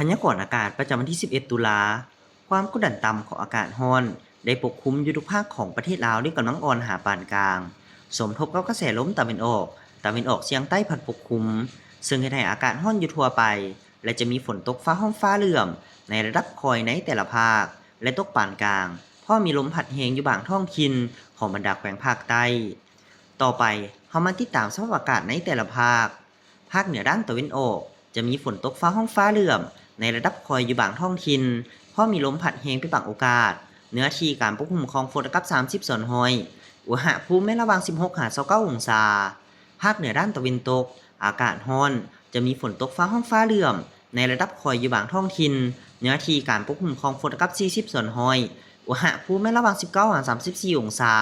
ພະຍາກອນອາກາດປະຈຳວັນທີສິບເອັດ ຕຸລາ, ຄວາມກົດດັນຕ່ຳຂອງອາກາດຮ້ອນໄດ້ປົກຄຸມຢູ່ທຸກພາກຂອງປະເທດລາວດ້ວຍກຳລັງອ່ອນຫາປານກາງ, ສົມທົບກັບກະແສລົມຕາເວັນອອກ, ຕາເວັນອອກສຽງໃຕ້ພັດປົກຄຸມ, ເຊິ່ງເຮັດໃຫ້ອາກາດຮ້ອນຢູ່ທົ່ວໄປ ແລະ ຈະມີຝົນຕົກຟ້າຮ້ອງຟ້າເຫຼື້ອມໃນລະດັບຄ່ອຍໃນແຕ່ລະພາກ ແລະ ຕົກປານກາງ, ພ້ອມມີລົມພັດແຮງຢູ່ບາງທ້ອງຖິ່ນຂອງບັນດາແຂວງພາກໃຕ້. ຕໍ່ໄປ, ເຮົາມາຕິດຕາມສະພາບອາກາດໃນແຕ່ລະພາກ. ພາກເໜືອດ້ານຕາເວັນອອກ ຈະມີຝົນຕົກຟ້າຮ້ອງຟ້າເຫຼື້ອມໃນລະດັບຄ່ອຍຢູ່ບາງທ້ອງຖິ່ນ, ພ້ອມມີລົມພັດແຮງເປັນບາງໂອກາດ, ເນື້ອທີ່ການປົກຄຸມຂອງຝົນລະດັບສາມສິບສ່ວນຮ້ອຍ, ອຸນຫະພູມແມ່ນລະຫວ່າງສິບຫົກຫາຊາວເກົ້າອົງສາ. ພາກເໜືອດ້ານຕາເວັນຕົກ ອາກາດຮ້ອນ, ຈະມີຝົນຕົກຟ້າຮ້ອງຟ້າເຫຼື້ອມໃນລະດັບຄ່ອຍຢູ່ບາງທ້ອງຖິ່ນ, ເນື້ອທີ່ການປົກຄຸມຂອງຝົນລະດັບສີ່ສິບສ່ວນຮ້ອຍ, ອຸນຫະພູມແມ່ນລະຫວ່າງສິບເກົ້າຫາສາມສິບສີ່ອົງສາ.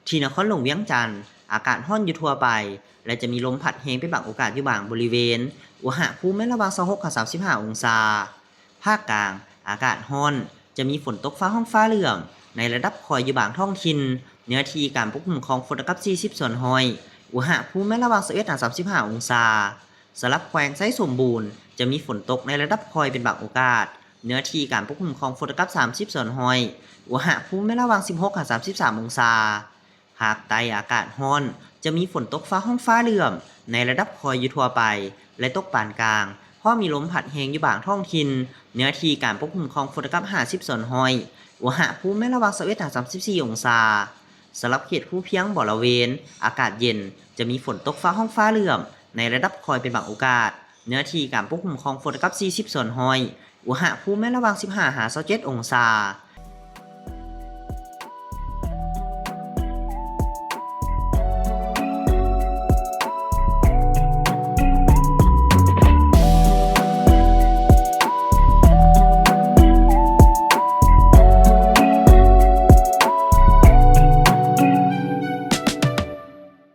ທີ່ນະຄອນຫຼວງວຽງຈັນ ອາກາດຮ້ອນຢູ່ທົ່ວໄປ ແລະ ຈະມີລົມພັດແຮງເປັນບາງໂອກາດຢູ່ບາງບໍລິເວນ, ອຸນຫະພູມແມ່ນລະຫວ່າງຊາວຫົກຫາສາມສິບຫ້າອົງສາ. ພາກກາງ ອາກາດຮ້ອນ, ຈະມີຝົນຕົກຟ້າຮ້ອງຟ້າເຫຼື້ອມໃນລະດັບຄ່ອຍຢູ່ບາງທ້ອງຖິ່ນ, ເນື້ອທີ່ການປົກຄຸມຂອງຝົນລະດັບສີ່ສິບສ່ວນຮ້ອຍ, ອຸນຫະພູມແມ່ນລະຫວ່າງຊາວເອັດຫາສາມສິບຫ້າອົງສາ. ສຳລັບແຂວງໄຊສົມບູນ ຈະມີຝົນຕົກໃນລະດັບຄ່ອຍເປັນບາງໂອກາດ, ເນື້ອທີ່ການປົກຄຸມຂອງຝົນລະດັບສາມສິບສ່ວນຮ້ອຍ, ອຸນຫະພູມແມ່ນລະຫວ່າງສິບຫົກຫາສາມສິບສາມອົງສາ. ພາກໃຕ້ອາກາດຮ້ອນ, ຈະມີຝົນຕົກຟ້າຮ້ອງຟ້າເຫຼື້ອມໃນລະດັບຄ່ອຍຢູ່ທົ່ວໄປ ແລະ ຕົກປານກາງ, ພ້ອມມີລົມພັດແຮງຢູ່ບາງທ້ອງຖິ່ນ, ເນື້ອທີ່ການປົກຄຸມຂອງຝົນລະດັບຫ້າສິບສ່ວນຮ້ອຍ, ອຸນຫະພູມແມ່ນລະຫວ່າງຊາວເອັດຫາສາມສິບສີ່ອົງສາ. ສຳລັບເຂດພູພຽງບໍລະເວນ ອາກາດເຢັນ, ຈະມີຝົນຕົກຟ້າຮ້ອງຟ້າເຫຼື້ອມໃນລະດັບຄ່ອຍເປັນບາງໂອກາດ, ເນື້ອທີ່ການປົກຄຸມຂອງຝົນລະດັບສີ່ສິບສ່ວນຮ້ອຍ, ອຸນຫະພູມແມ່ນລະຫວ່າງສິບຫ້າຫາຊາວເຈັດອົງສາ.